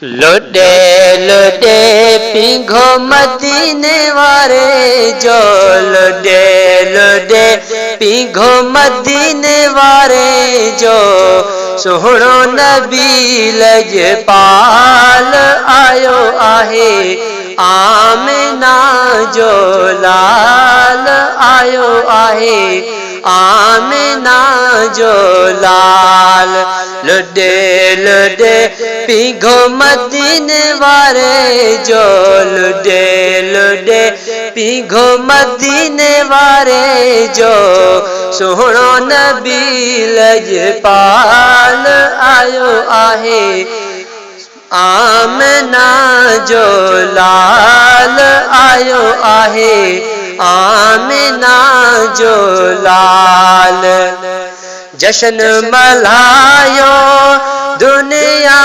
لڏي لڏي پينگهو مديني واري جو، لڏي لڏي پينگهو مديني واري جو، سهڻو نبي لڄپال آيو آهي، آمنه جو لال آيو آهي، آمنه جو لال. لڏي لڏي پينگهو مديني واري جو، لڏي لڏي پينگهو مديني واري جو، سهڻو نبي لڄپال آيو آهي، آمنه جو لال آيو آهي، آمنه جو لال. جشن ملهايو دنيا.